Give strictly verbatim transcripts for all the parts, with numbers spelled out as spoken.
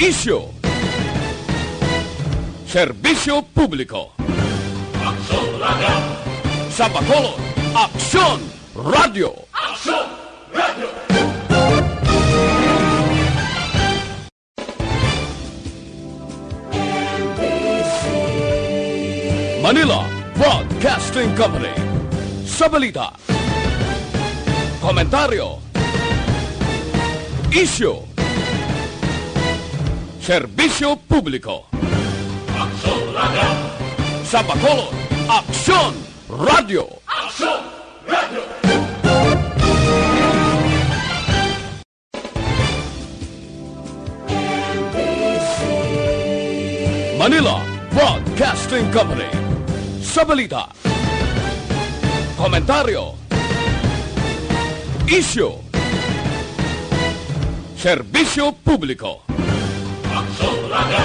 Isyu. Serbisyo publiko. Aksyon Radio. Sa Bacolod, Aksyon Radio. Aksyon Radio. Manila Broadcasting Company. Sa balita, komentaryo, isyu, serbisyo publiko. Aksyon Radio. Sa Bacolod, Aksyon Radio. Aksyon Radio. Manila Broadcasting Company. Sa balita, komentaryo, isyu, serbisyo publiko. Aksyon Radio.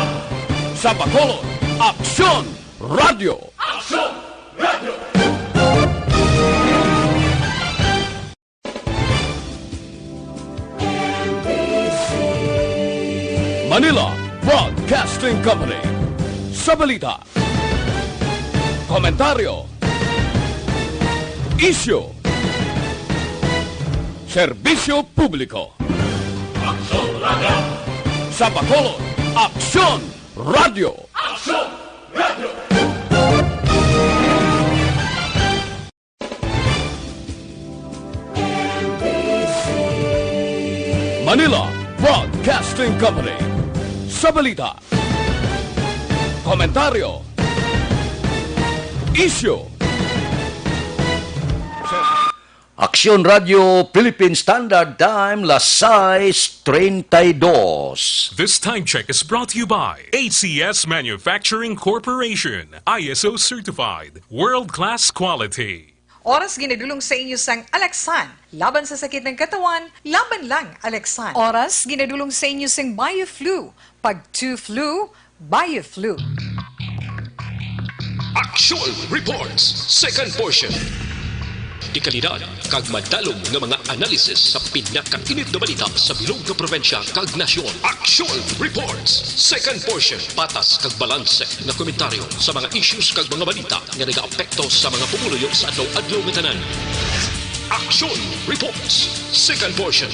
Sa Bacolod, Aksyon Radio. Aksyon Radio. Manila Broadcasting Company. Sa balita, komentaryo, isyu, serbisyo publiko. Aksyon Radio. Sa Bacolod, Aksyon Radio. Aksyon Radio. Manila Broadcasting Company. Sa balita, komentaryo, isyu. Aksyon Radio Philippine Standard Time, las sais treinta y dos. This time check is brought to you by A C S Manufacturing Corporation, I S O certified, world-class quality. Oras ginadulong sa inyo sang Alaksan, laban sa sakit ng katawan, laban lang Alaksan. Oras ginadulong sa inyo sang Bioflu, pag two flu, Bioflu. Action Reports, second portion. Dekalidad kag madalom nga mga analysis sa pinakainit nga balita sa bilog nga probinsya kag nasyon. Action Reports, second portion. Patas kag balanse nga komentaryo sa mga issues kag mga balita nga nagaapekto sa mga pumuluyo sa adlaw-adlaw nga tanan. Action Reports, second portion.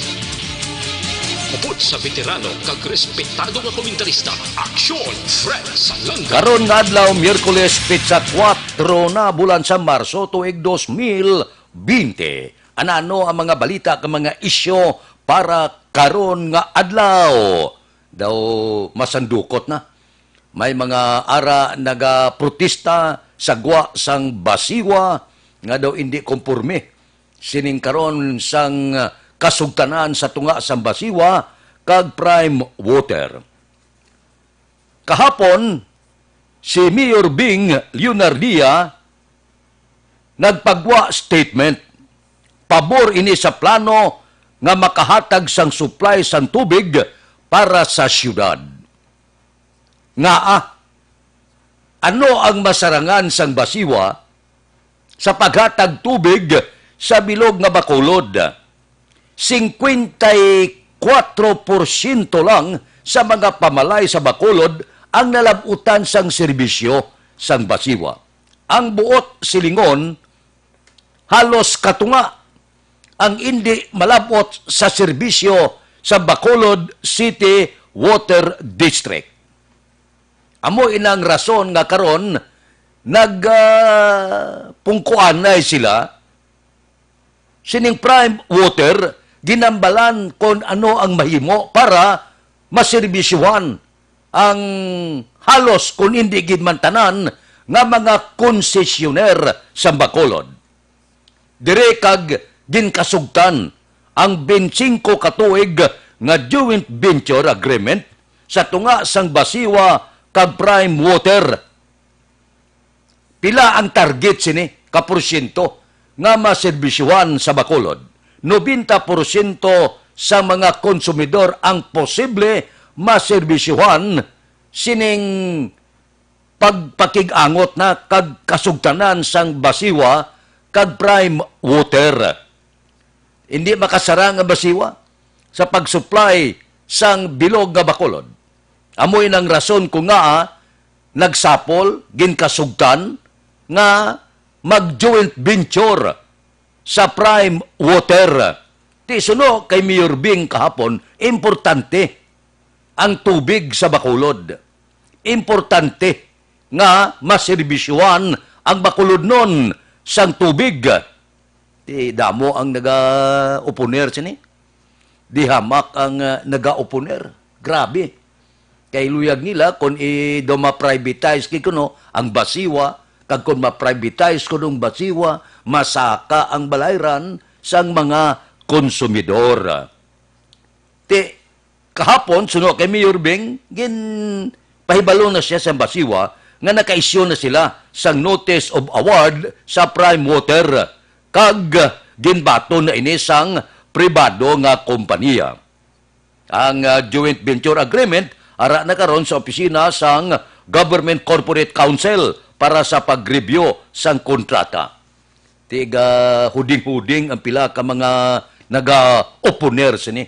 Upod sa veterano kag respetado nga komentarista, Action Fred Salanga. Karon nga adlaw, Miyerkules, petsa kuwatro na, bulan sa Marso, tuig dos mil binte. Ano-ano ang mga balita kag mga isyu para karon nga adlaw? Daw masandukot na. May mga ara nagaprotesta sa gwa sang Basiwa nga daw indi komporme sining karon sang kasugtanan sa tunga sang Basiwa kag Prime Water. Kahapon, si Mayor Bing Leonardia nagpagwa statement. Pabor ini sa plano nga makahatag sang supply sang tubig para sa siyudad. Ngaa, ano ang masarangan sang Basiwa sa paghatag tubig sa bilog nga Bacolod? Singkwenta y kuwatro porsyento lang sa mga pamalay sa Bacolod ang nalab-utan sang serbisyo sang Basiwa. Ang buot silingon, halos katunga ang indi malab-ot sa serbisyo sa Bacolod City Water District. Amo inang rason nga karon nag, ah, pungkuanay sila sining Prime Water, ginambalan kon ano ang mahimo para maserbisyuhan ang halos, kon indi gid man tanan, nga mga konsesyoner sa Bacolod. Diri kag ginkasugtan ang twenty-five ka tuig nga joint venture agreement sa tunga sang Basiwa kag Prime Water. Pila ang target sini ka porsyento nga maserbisyuhan sa Bacolod? Nobenta porsyento sa mga konsumidor ang posible maserbisyuhan sining pagpakig-angot na kag kasugtanan sang Basiwa kag Prime Water. Hindi makasara nga Basiwa sa pag-supply sang bilog nga Bacolod. Amoy nang rason kung ngaa nagsapol, ginkasugtan nga mag-joint venture sa Prime Water. Ti suno kay Mayor Bing kahapon, importante ang tubig sa Bacolod. Importante nga maserbisyuhan ang Bacolodnon sang tubig. Ti damo ang naga-oponer sini. Di hamak ang, ah, naga-oponer. Grabe. Kay luyag nila kung i-, daw ma-privatize kay kuno ang Basiwa, kag kung ma-privatize kuno ang Basiwa, masaka ang balayran sang mga konsumidor. Ti, kahapon, suno kay Mayor Bing, ginpahibalo na siya sa Basiwa nga naka-issue na sila sang notice of award sa Prime Water, kag ginbaton na ini sang pribado nga kompanya. Ang, ah, joint venture agreement ara na karon sa opisina sang Government Corporate Council para sa pag-review sang kontrata. Tiga huding-huding ang pila ka mga naga-oponer sini.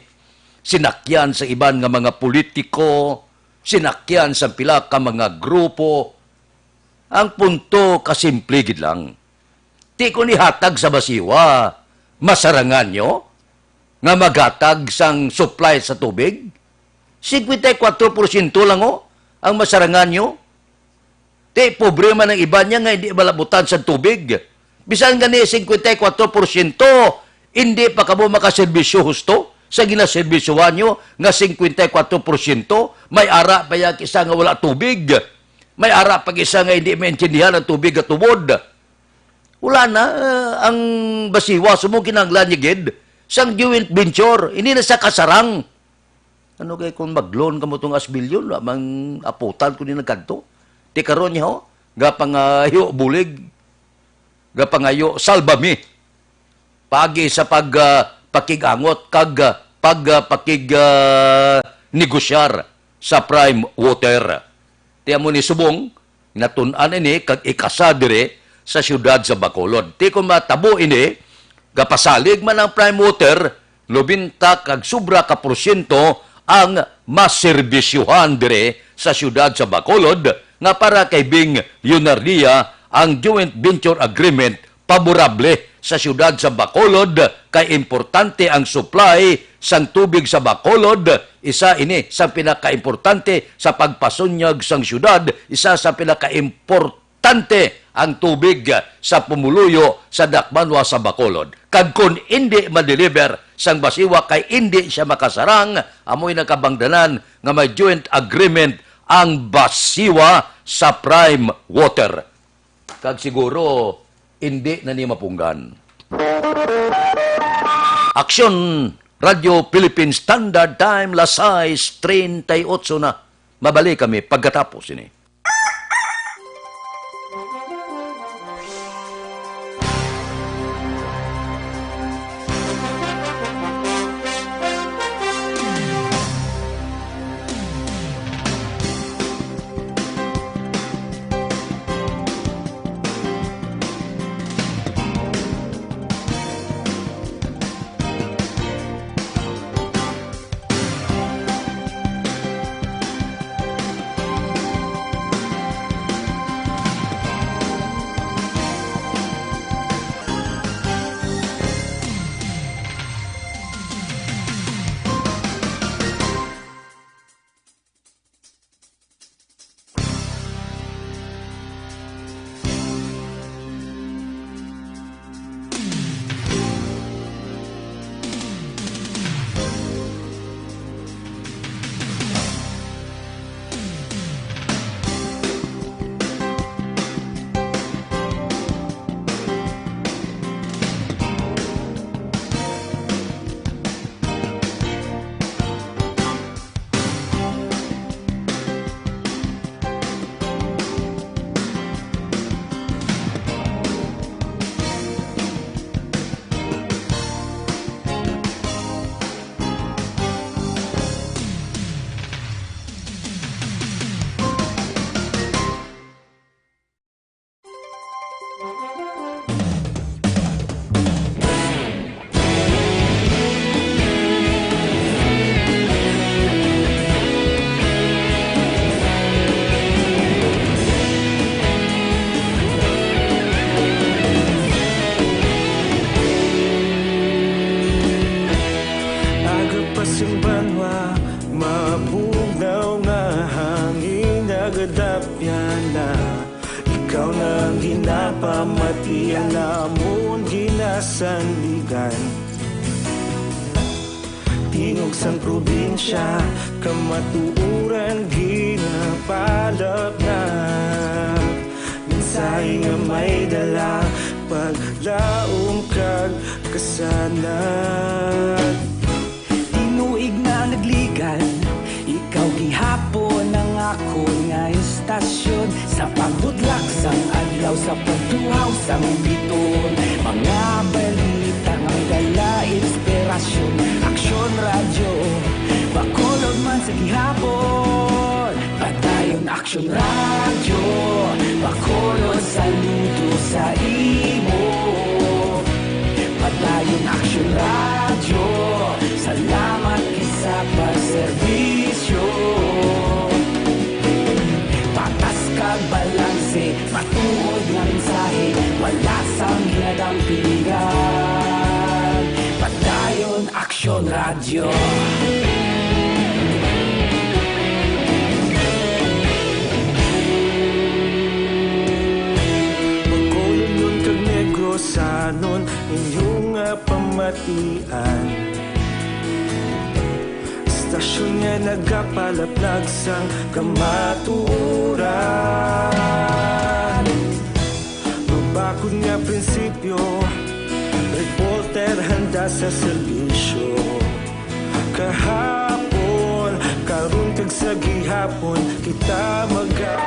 Sinakyan sa iban nga mga politiko, sinakyan sa pila ka mga grupo. Ang punto kasimple gid lang. Ti kon ihatag sa Basiwa, masarangan nyo nga maghatag sang supply sa tubig? Singkwenta y kwatro porsyento lang, oh, ang masarangan nyo. Ti, pobre man ang iban niya nga hindi malabutan sa tubig. Bisan gani singkwenta y kwatro porsyento, hindi pa kamo makaserbisyo husto sa ginaserbisyohan nyo nga singkwenta y kwatro porsyento. May ara pa ya isa nga wala tubig. May ara pa isa nga hindi maintindihan ang tubig at tubod. Wala na, eh, ang Basiwa, sumo kinahanglan niya gid sang joint venture, hindi na sa kasarang. Ano kay kung mag-loan kamo tong asbilyon, wa mang aputan ko ni nagkadto. Ti karon niya, ho, gapangayo bulig, gapangayo salbami. Paagi sa pag, ah, pakig-angot kag, ah, pag, ah, pakig, ah, negosyar sa Prime Water. Ti amo ni subong, natun-an ini kag ikasa diri sa siyudad sa Bacolod. Ti kon matabo ini, gapasalig man ang Prime Water, nobenta kag sobra ka porsyento ang maserbisyuhan diri sa siyudad sa Bacolod, nga para kay Bing Leonardia ang joint venture agreement paborable sa siyudad sa Bacolod, kay importante ang supply sang tubig sa Bacolod. Isa ini sa pinakaimportante sa pagpasunyag sang siyudad, isa sa pinakaimportante ang tubig sa pumuluyo sa dakbanwa sa Bacolod. Kag kon indi ma-deliver sang Basiwa kay indi siya makasarang, amoy nakabangdanan nga may joint agreement ang Basiwa sa Prime Water. Kag siguro, indi na ni mapunggan. Aksyon, Radyo Philippine Standard Time, las sais treinta y ocho na. Mabalik kami pagkatapos ini. Napamati ang amon ginasandigan. Tingog sang probinsya, kamatuoran ginapalapnap. Mensahe nga may dala, paglaom kag kasanag. Tinuig na nagligad, ikaw gihapon ang akon nga istasyon. Sa pagbudlak sang adlaw, sa pagtuhaw sang biton, mga balita nga may dala inspirasyon. Aksyon Radyo, Bacolod man sa gihapon. Padayon Aksyon Radyo, Bacolod, saludo sa imo. Padayon Aksyon Radyo, salamat gid sa pagserbisyo. Patas kag balanse, matuod nga mensahe, wala sang ginadampigan. Padayon Aksyon Radyo. Bacolodnon kag Negrosanon, inyo nga pamatian. Istasyon nga nagapalaplag sang kamatuoran. Mabakod nga prinsipyo, reporter handa sa serbisyo. Kahapon, karon kag sa gihapon, kita maga-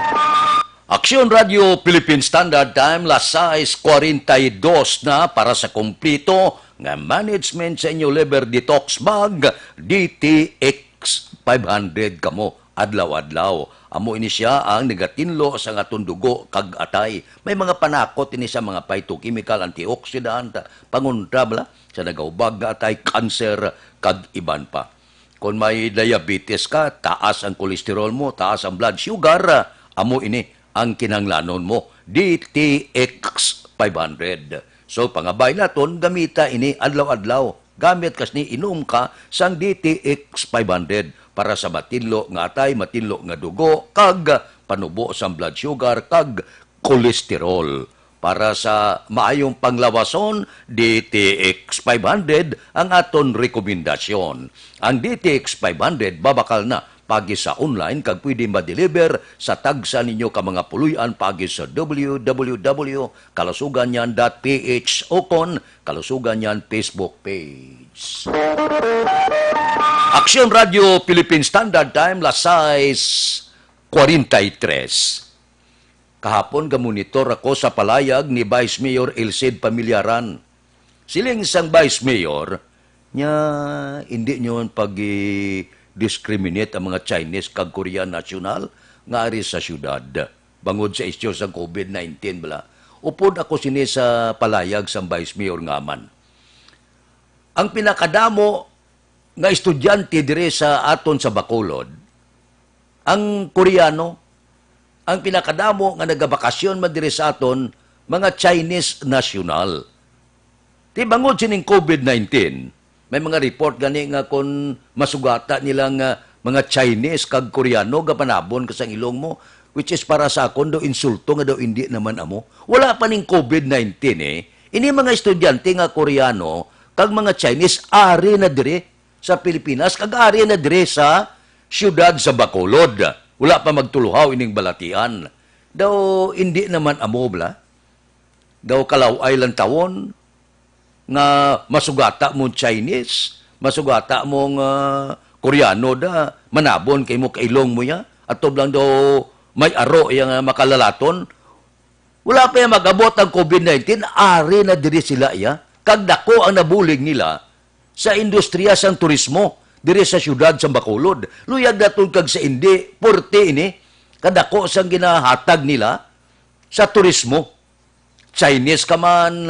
Aksyon Radio Philippine Standard Time, las sais cuarenta y dos na para sa kompleto nga management sa inyo liver detox bag, D T X five hundred kamo adlaw-adlaw. Amo ini sia ang nagatinlo sa aton dugo kag atay. May mga panakot ini sa mga phytochemical, antioxidant, pangontra bala sa nagahubag nga atay, cancer, kag iban pa. Kon may diabetes ka, taas ang cholesterol mo, taas ang blood sugar, amo ini ang kinahanglanon mo, D T X five hundred. So, pangabay naton, gamita ini adlaw-adlaw. Gamit kas ni inom ka sang D T X five hundred para sa matinlo nga atay, matinlo nga dugo, kag panubo sang blood sugar, kag cholesterol. Para sa maayong panglawason, D T X five hundred ang aton rekomendasyon. Ang D T X five hundred babakal na pagi sa online kag pwede ma-deliver sa tagsa ninyo ka mga puloy-an pagi sa W W W kalusuganyan dot P H ukon Kalusuganyan Facebook page. Aksyon Radio Philippine Standard Time, las sais cuarenta y tres. Kahapon, gamonitor ako sa palayag ni Vice Mayor Elcid Pamillaran. Siling sang Vice Mayor, nya, hindi nyo pag-discriminate ang mga Chinese kag Korean national nga ari sa syudad bangod sa isyu sang COVID nineteen, bala. Upod ako sini sa palayag sang Vice Mayor nga man. Ang pinakadamo nga estudyante diri sa aton sa Bacolod, ang Koreano, ang pinakadamo nga nagabakasyon man diri sa aton, mga Chinese national. Ti bangod sining COVID nineteen, may mga report gani nga kon masugata nila nga mga Chinese kag Koreano gapanabon ka sang ilong mo, which is para sa akon daw insulto nga daw indi naman amo. Wala pa ning COVID nineteen eh. Ini mga estudyante nga Koreano kag mga Chinese ari na diri sa Pilipinas kag ari na diri sa siyudad sa Bacolod. Wala pa magtuluhaw ining balatian. Daw indi naman amo bala. Daw kalaw-ay lang tawon nga masugata mo Chinese, masugata mo nga Koreano da, manabon kay mo kailong mo ya. Ato lang daw may aro iya nga makalalaton. Wala pa iya mag-abot ang COVID nineteen, ari na diri sila iya. Kag dako ang nabulig nila sa industriya sang turismo diri sa siyudad sa Bacolod. Luyag naton kag sa indi, porte ini, kadako sang ginahatag nila sa turismo. Chinese ka man,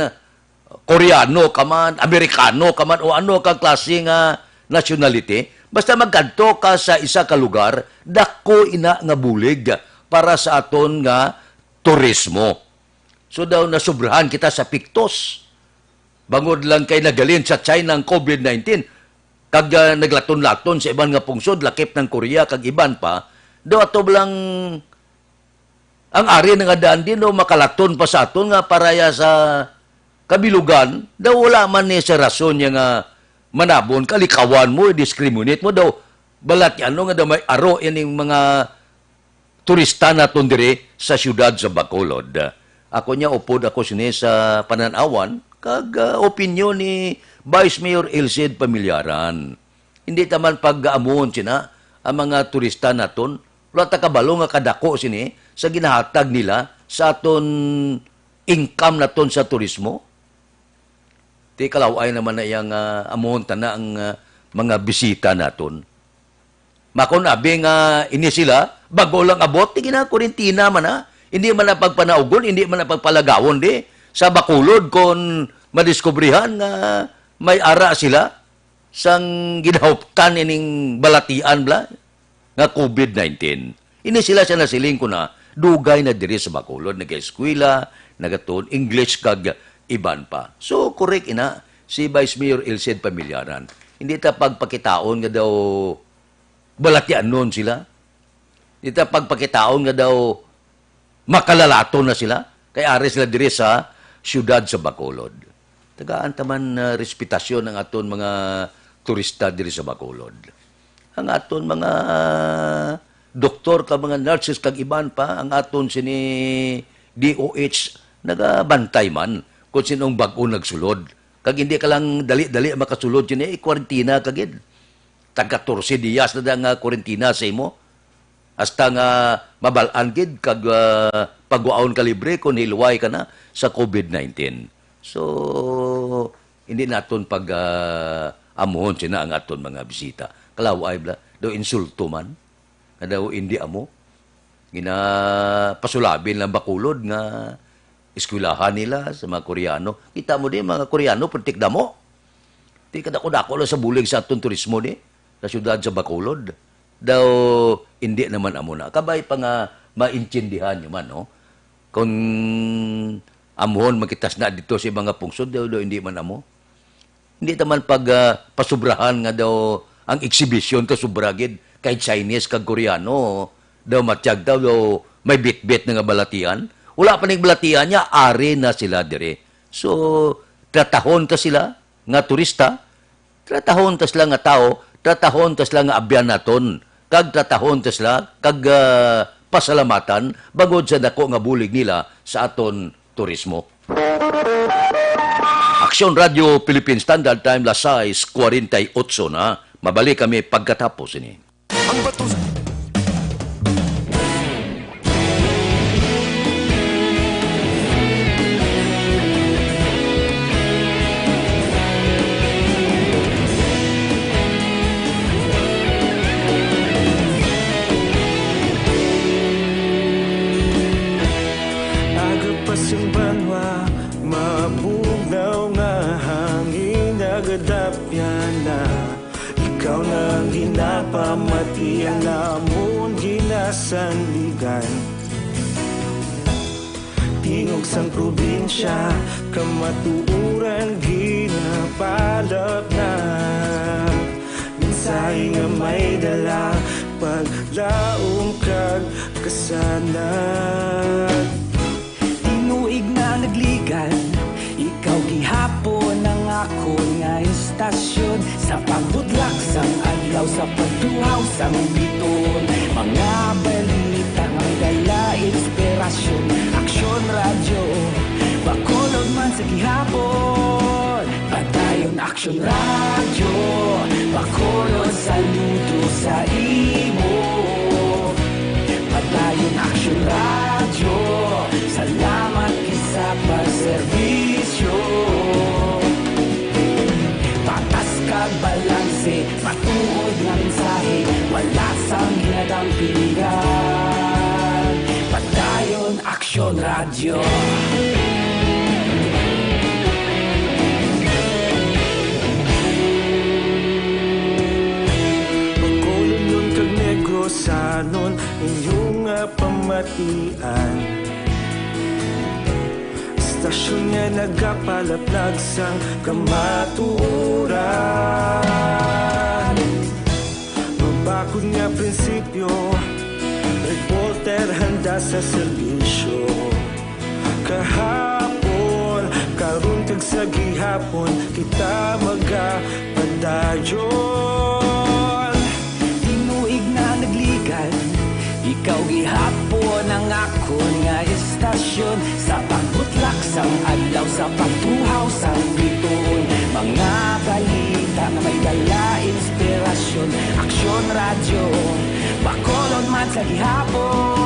Koreano ka man, Amerikano ka man, o ano ka klase nga nationality, basta magkadto ka sa isa ka lugar, dako ina nga bulig para sa aton nga turismo. So daw nasubrahan kita sa piktos. Bangod lang kay nagalin sa China ang COVID nineteen, kag, ah, naglaton-laton sa iban nga pungsod, lakip ng Korea, kag iban pa, daw ato lang Ang ari na nga daan din, no, makalaton pa sa aton nga paraya sa kabilugan, daw wala man ni sa rason niya nga manabon, kalikawan mo, discriminate mo daw, balat ano nga daw may aro ining mga turista naton diri sa siyudad sa Bacolod. Ako niya, upod ako sini sa panan-awan, kag, ah, opinyon ni Vice Mayor Elcid Pamilyaran. Hindi ta man pag-amuhon sina ang mga turista naton. Wala ta kabalo nga kadako sini sa ginahatag nila sa aton income naton sa turismo. Ti kalaw-ay naman na iyang, ah, amuhon ta na ang, ah, mga bisita naton. Makon abi nga ini sila, bago lang abot, ti gina-, kurentina man na. Hindi man na pagpanaugon, hindi man na pagpalagawon di. Sa Bacolod, kon madiskubrihan nga may ara sila, sang ginahuptan ining balatian bala nga covid nineteen. Ini sila siya nasiling ko na, dugay na diri sa Bacolod, nag-eskwela, nagatuon English kag iban pa. So, correct ina si Vice Mayor Elcid Pamilyaran. Hindi ta pagpakitaon nga daw balatianon sila. Hindi ta pagpakitaon nga daw makalalaton na sila, kay ari sila diri sa siyudad sa Bacolod. Tagaan ta man, ah, respetasyon ang aton mga turista diri sa Bacolod. Ang aton mga doktor kag mga nurses kag iban pa, ang aton sini D O H nagabantay man kung sinong bag-o nagsulod. Kag hindi ka lang dali-dali makasulod sini, ikwarentina ka gid. Tag katorse diyas na da nga kwarentina sa imo. Hasta nga mabal-an gid kag, ah, pagwaon ka libre kon hilway ka na sa covid nineteen. So, hindi naton pag, ah, amuhon sina ang aton mga bisita. Kalaw-ay bala, daw insulto man, nga daw hindi amo. Ginapasulabi lang Bacolod nga eskwelahan nila sa mga Koreano. Kita mo di, mga Koreano, putik damo. Di kadako-dako lang sa bulig sa aton turismo di, sa siyudad sa Bacolod. Daw, hindi naman amo na. Kabay pa nga maintindihan nyo man, no? Kung amuhon, makitas na dito sa mga pungsod, daw, daw, hindi man amo. Hindi ta man pag, ah, pasubrahan nga daw ang exhibition ka sobra gid kay Chinese kag Koreano. Daw matyag daw, daw may bitbit na nga balatian. Wala pa ning balatian niya, ari na sila dire. So, tratahon ta sila nga turista, tratahon ta sila nga tao, tratahon ta sila nga abyan naton, kag tratahon ta sila kag, ah, pasalamatan bangod sa dako nga bulig nila sa aton turismo. Aksyon Radio Philippine Standard Time, las sais cuarenta y ocho na. Mabalik kami pagkatapos ini. Ang bato sa Aga pa sing banwa, mabugnaw nga hangin, nagadapyan na. Ikaw na ang ginapamati, ang amon ginasandigan. Tingog sang probinsya, kamatuoran ginapalapnag. Mensahe nga may dala, paglaom kag kasanag. Tinuig na nagligan, ikaw gihapon ang akon nga istasyon. Sa pagbudlak sang adlaw, sa pagtuhaw sang biton, mga balita may dala inspirasyon. Aksyon Radyo, Bacolod man sa gihapon. Padayon Aksyon Radyo, Bacolod, saludo sa imo. Padayon Aksyon Radyo, salamat gid sa pagserbisyo. Patas kag balanse, matuod nga mensahe, wala sang ginadampingan. Padayon Aksyon Radyo. Bacolodnon kag Negrosanon, inyo nga pamatian. Istasyon nga nagapalaplag sang kamatuoran. Mabakod nga prinsipyo, reporte Handa sa serbisyo. Kahapon, karon, kag sa gihapon, kita magapadayon. Tinuig na nagligad, ikaw gihapon ang akon nga estasyon. Sa pagbutlak sang adlaw, sa pagtuhaw sang bituon, mga balita nga may dala inspirasyon. Aksyon Radyo, Bacolod man sa gihapon.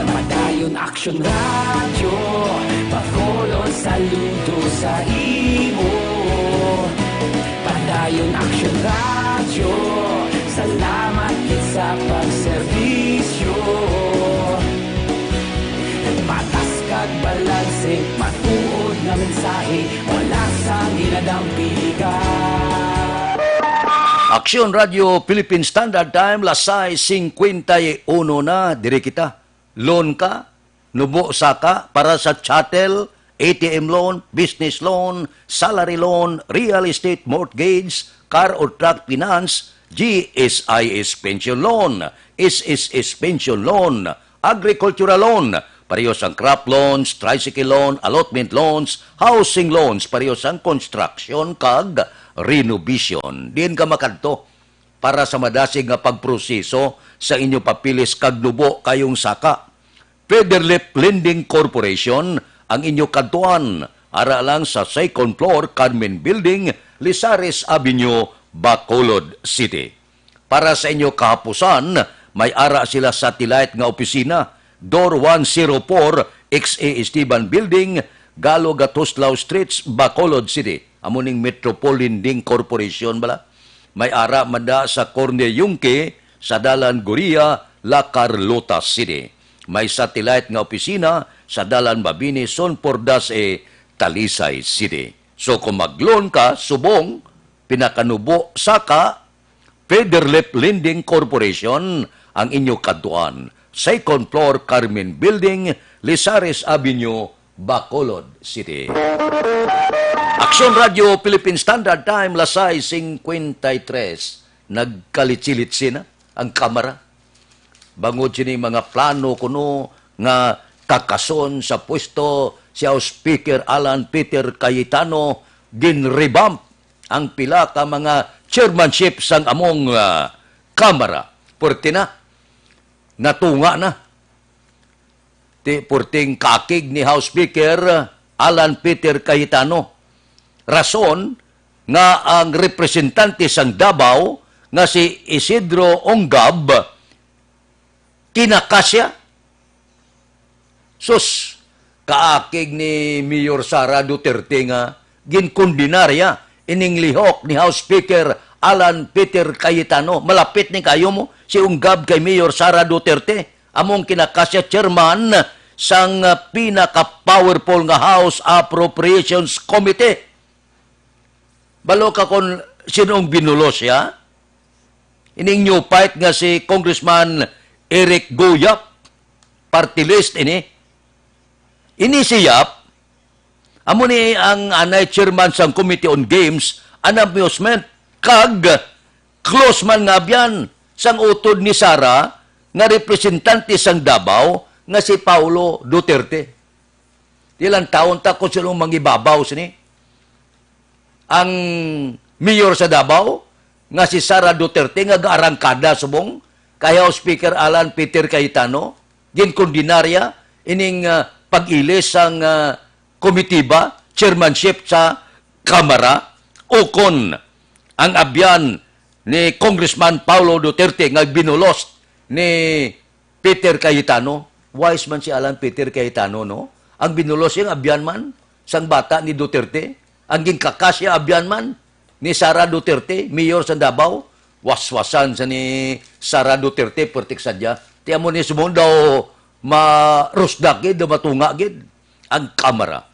Padayon Aksyon Radyo, Bacolod, saludo sa imo. Padayon Aksyon Radyo, salamat gid sa pagserbisyo. Patas kag balanse, matuod nga mensahe, wala sang ginadampigan. Aksyon Radyo Philippine Standard Time, las sais singkwenta y uno na, diri kita. Loan ka, nubo saka para sa chattel, A T M loan, business loan, salary loan, real estate mortgage, car or truck finance, G S I S pension loan, S S S pension loan, agricultural loan, pareho sang crop loans, tricycle loan, allotment loans, housing loans, pareho sang construction kag renovation. Diin ka makadto para sa madasig nga pagproseso sa inyo papeles kag nubo kayong saka? Federlip Lending Corporation ang inyo kadtuan, ara lang sa second floor, Carmen Building, Lizares Avenue, Bacolod City. Para sa inyo kahapusan, may ara sila satellite nga opisina, Door one zero four, X A Esteban Building, Galo Gatuslao Streets, Bacolod City. Amo ning Metropol Lending Corporation bala. May ara man da sa Corne Yungque, sa Dalan Guria, La Carlota City. May satellite nga opisina sa Dalan Mabini, Son Pordas, E, Talisay City. So kung mag-loan ka, subong, pinakanubo saka, Federlip Lending Corporation ang inyo kadtuan. Second floor, Carmen Building, Lizares Avenue, Bacolod City. Aksyon Radyo Philippine Standard Time, las sais singkwenta y tres. Nagkalitsi-litsi na ang Kamara. Bangod sini mga plano kuno nga kakason sa pwesto si House Speaker Alan Peter Cayetano, gin-revamp ang pila ka mga chairmanship sang among, ah, Kamara. Pwerte na. Natunga na. Ti, pwerteng kaakig ni House Speaker Alan Peter Cayetano. Rason nga ang representante sang Davao nga si Isidro Ongab kinakasya. Sus, kaakig ni Mayor Sara Duterte nga ginkondenarya ining lihok ni House Speaker Alan Peter Cayetano. Malapit ni kayo mo si Ongab kay Mayor Sara Duterte, among kinakasya chairman sang, ah, pinaka-powerful nga House Appropriations Committee. Balo ka kon sin-ong binulos siya? Ining new fight nga si Congressman Eric Go Yap, party list ini. Ini si Yap, amo ni ang anay chairman sang Committee on Games and Amusement, kag close man nga abyan sang utod ni Sara nga representante sang Davao nga si Paulo Duterte. Ilang taon ta kung sinong mangibabaw sini? Ang mayor sa Davao, nga si Sara Duterte, nga gaarangkada subong kay House Speaker Alan Peter Cayetano, ginkondenarya ining, ah, pag-ilis sang, ah, komitiba, chairmanship sa Kamara, ukon ang abyan ni Congressman Paulo Duterte nga binulos ni Peter Cayetano. Wise man si Alan Peter Cayetano, no? Ang binulos niya, abyan man sang bata ni Duterte. Ang ginkakasya, abyan man ni Sara Duterte, mayor sa Davao. Waswasan sa ni Sara Duterte, pertik sadya. Ti amo ni sumon daw marusdak gid, daw matunga gid ang Kamara.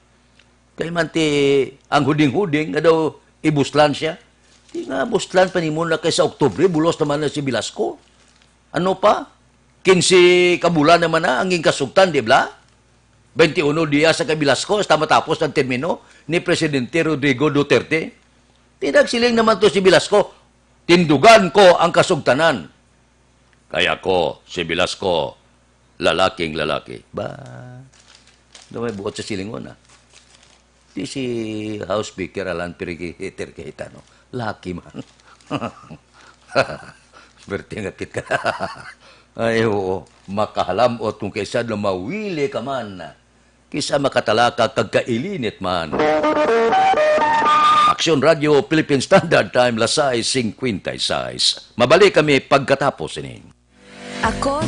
Kay man ti ang huding-huding nga daw ibuslan siya. Ti nga buslan pa nimo na kay sa Oktubre, bulos naman na si Velasco. Ano pa? Kinse ka bulan naman na ang ginkasugtan, di ba? Twenty-uno dias sa kay Velasco, hasta matapos ang termino ni Presidente Rodrigo Duterte. Ti nagsiling naman to si Velasco, "Tindugan ko ang kasugtanan." Kay ako, si Velasco, Lalaking lalaki. Ba, daw may buot sa silingon, ah. Di si House Speaker Alan Perigiter kahita, no? Laki man. Berti nga kit ka. Ay, oo. Makahalamot kung kaisa na mawili ka man. Kisa makatalaka kag kailinit man. Aksyon Radio Philippine Standard Time, las sais cincuenta y seis. Mabalik kami pagkatapos ini. Ako.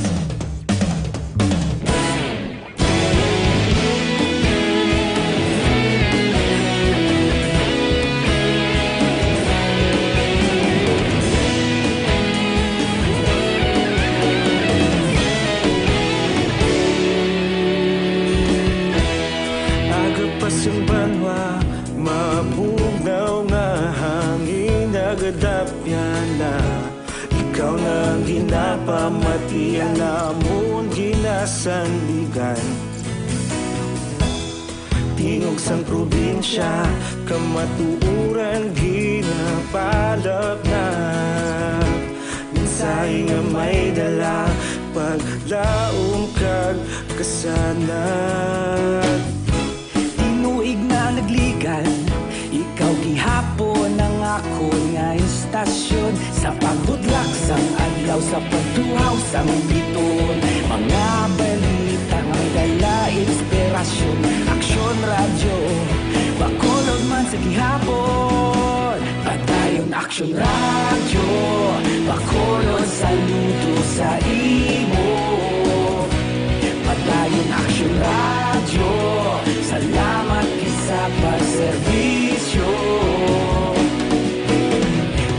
Aga pa sing banwa, mabugnaw nga hangin nagadapyan na. Ikaw na ang ginapamatian namon ginasandigan. Tingog sang probinsya, kamatuoran ginapalap na. Mensahe nga may dala, paglaom kag kasanag. Tinuig na nagligan, ikaw gihapon ang akon nga istasyon. Sa pagbutlak sang adlaw, sa pagtuhaw sang biton, mga balita nga may dala inspirasyon. Aksyon Radyo, Bacolod man sa gihapon. Padayon Aksyon Radyo, Bacolod, saludo sa imo. Padayon Aksyon Radyo, salamat gid sa pagserbisyo.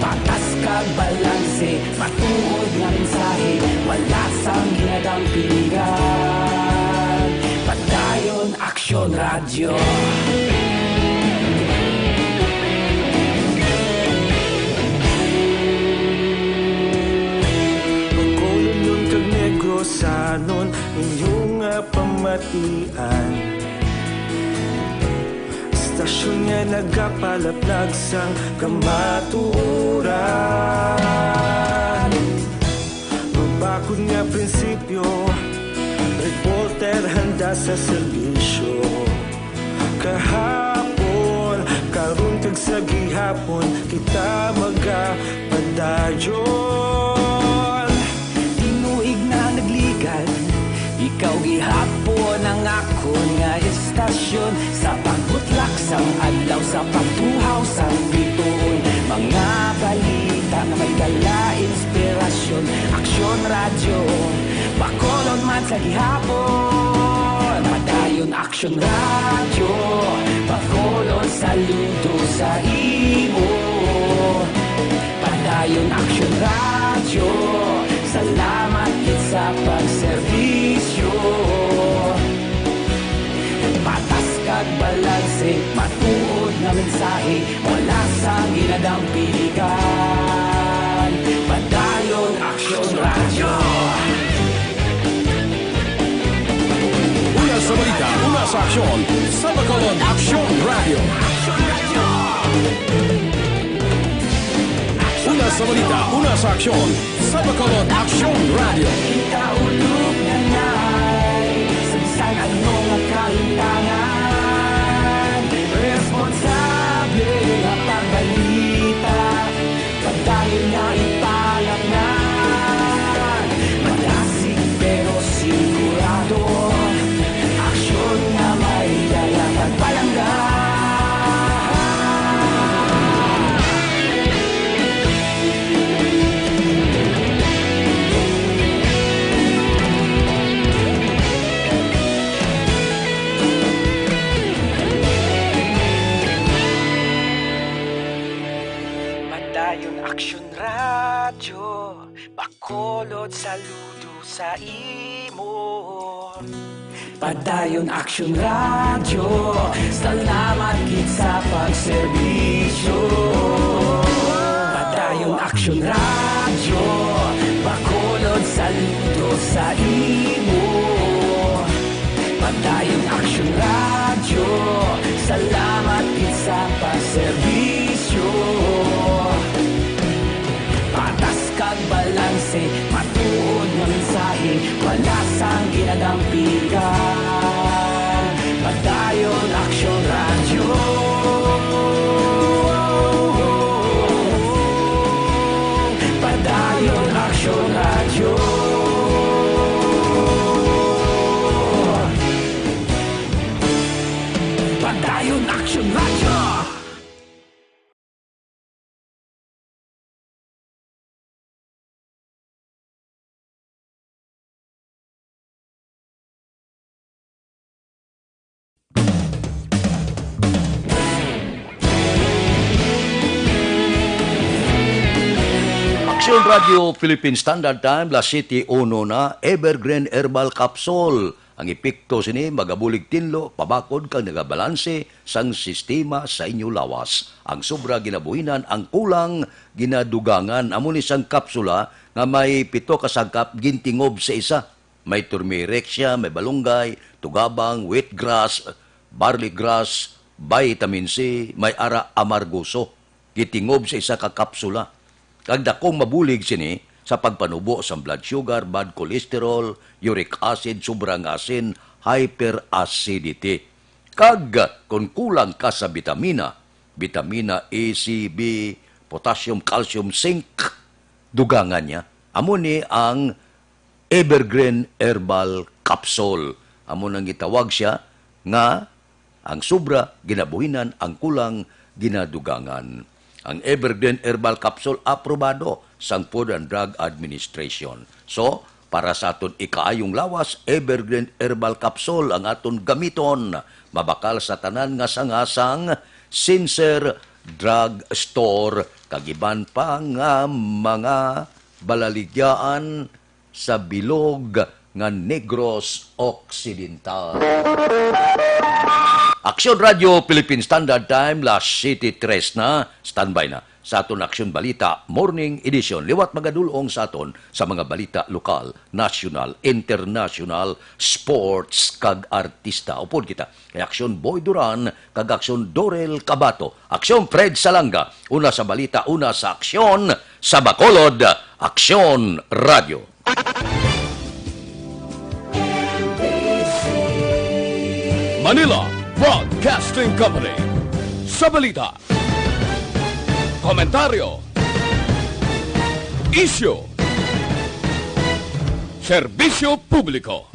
Patas kag balanse, matuod nga mensahe, wala sang ginadampingan. Padayon Aksyon Radyo. Bacolodnon kag Negrosanon, inyo nga pamatian. Istasyon nga nagapalaplag sang kamatuoran. Mabakod nga prinsipyo, reporter handa sa serbisyo. Kahapon, karon kag sa gihapon, kita magapadayon. Tinuig na nagligan, ikaw gihapon ang akon nga istasyon. Sa pagbutlak sang adlaw, sa pagtuhaw sang bituon, mga balita nga may dala inspirasyon. Aksyon Radyo, Bacolod man sa gihapon. Padayon Aksyon Radyo, Bacolod, saludo sa imo. Padayon Aksyon Radyo, salamat gid sa pagserbisyo. Patas kag balanse, matuod nga mensahe, wala sang ginadampingan. Padayon Aksyon Radyo. Una sa balita, una sa aksyon, sa Bacolod Aksyon Radyo. Una sa balita, una sa aksyon, sa Bacolod Aksyon Radyo. Kita ulog na nay, sa bisan ano nga kalintangan, responsable nga pagbalita, padayon nga ipalapnan. Madasig pero sigurado, aksyon nga may dala kag palangga. Padayon Aksyon Radyo, Bacolod, saludo sa imo. Padayon Aksyon Radyo, salamat gid sa pagserbisyo. Padayon Aksyon Radyo, Bacolod, saludo sa imo. Padayon Aksyon Radyo, salamat gid sa pagserbisyo. Patas kag balanse, matuod nga mensahe, wala sang Radyo Philippine Standard Time, las siyete uno na, Evergreen Herbal Capsule. Ang epekto sini magabulig tinlo, pabakod kag nagabalanse sang sistema sa inyo lawas. Ang sobra ginabuhinan, ang kulang ginadugangan. Amo ni sang kapsula nga may pito ka sangkap gintingob sa isa. May turmeric siya, may balunggay, tugabang, wheatgrass, barley grass, vitamin C, may ara amargoso. Gitingob sa isa ka kapsula. Kag dakong mabulig sini sa pagpanubo sang blood sugar, bad cholesterol, uric acid, sobra nga asin, hyperacidity. Kag kon kulang ka sa bitamina, bitamina A, C, B, potassium, calcium, zinc, dugangan niya. Amo ni ang Evergreen Herbal Capsule. Amo nang gitawag siya nga ang sobra ginabuhinan, ang kulang ginadugangan. Ang Evergreen Herbal Capsule aprobado sang Food and Drug Administration. So, para sa aton ikaayong lawas, Evergreen Herbal Capsule ang aton gamiton. Mabakal sa tanan nga sanga sang Sincere Drug Store kag iban pa nga mga balaligyaan sa bilog nga Negros Occidental. Aksyon Radyo Philippine Standard Time, las siyete tres na. Standby na sa aton Aksyon Balita Morning Edition. Liwat magadulong sa aton sa mga balita lokal, nasyonal, internasyonal, sports, kag artista. Upod kita kay Aksyon Boy Duran kag Aksyon Dorel Cabato. Aksyon Fred Salanga, una sa balita, una sa aksyon, sa Bacolod, Aksyon Radyo. Manila Broadcasting Company. Sa balita, komentaryo, isyu, serbisyo publiko.